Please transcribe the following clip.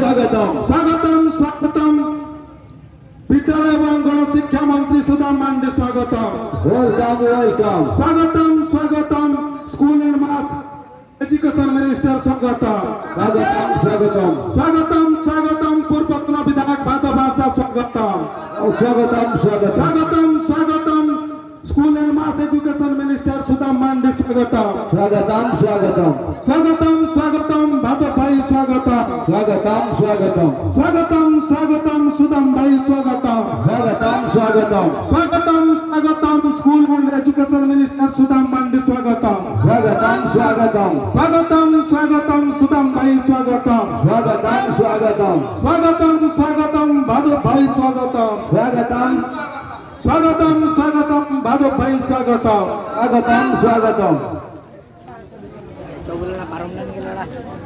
ସ୍ୱାଗତମ। ସ୍ୱାଗତମ, ସ୍ୱାଗତମ। ବିଦ୍ୟାଳୟ ଏବଂ ଗଣଶିକ୍ଷା ମନ୍ତ୍ରୀ ସୁଦାମ ମାଣ୍ଡି ସ୍ୱାଗତମ। Welcome, welcome. ସ୍ୱାଗତମ, ସ୍ୱାଗତମ। School and Mass Education Minister ସ୍ୱାଗତମ। ସ୍ୱାଗତମ, ସ୍ୱାଗତମ। ସ୍ୱାଗତମ, ସ୍ୱାଗତମ। ପୂର୍ବତନ ବିଧାୟକ ଭାଦବ Hansda ସ୍ୱାଗତମ। ସ୍ୱାଗତମ, ସ୍ୱାଗତମ। ସ୍ୱାଗତମ, ସ୍ୱାଗତମ। School and Mass Education Minister Sudam Mandi ସ୍ୱାଗତମ। ସ୍ୱାଗତମ, ସ୍ୱାଗତମ। ସ୍ୱାଗତମ, ସ୍ୱାଗତମ। ଭାଦବ ଭାଇ ସ୍ୱାଗତମ। ସ୍ୱାଗତମ, ସ୍ୱାଗତମ। ସ୍ୱାଗତମ, ସ୍ୱାଗତମ। ସୁଦାମ ଭାଇ ସ୍ୱାଗତମ। ସ୍ୱାଗତମ, ସ୍ୱାଗତମ। ସ୍ୱାଗତମ, ସ୍ୱାଗତମ। School and Education Minister Sudam Mandi ସ୍ୱାଗତମ। ସ୍ୱାଗତମ, ସ୍ୱାଗତମ। ସ୍ୱାଗତମ, ସ୍ୱାଗତମ। Sudam ଭାଇ ସ୍ୱାଗତମ। ସ୍ୱାଗତମ, ସ୍ୱାଗତମ। ସ୍ୱାଗତମ, ସ୍ୱାଗତମ। ଭାଦବ ଭାଇ ସ୍ୱାଗତମ। ସ୍ୱାଗତମ। ସ୍ୱାଗତମ, ସ୍ୱାଗତମ। ଭାଦବ ଭାଇ ସ୍ୱାଗତମ। ସ୍ୱାଗତମ, ସ୍ୱାଗତମ। ଚଉବଲଟା ପାରମ୍ପରିକ।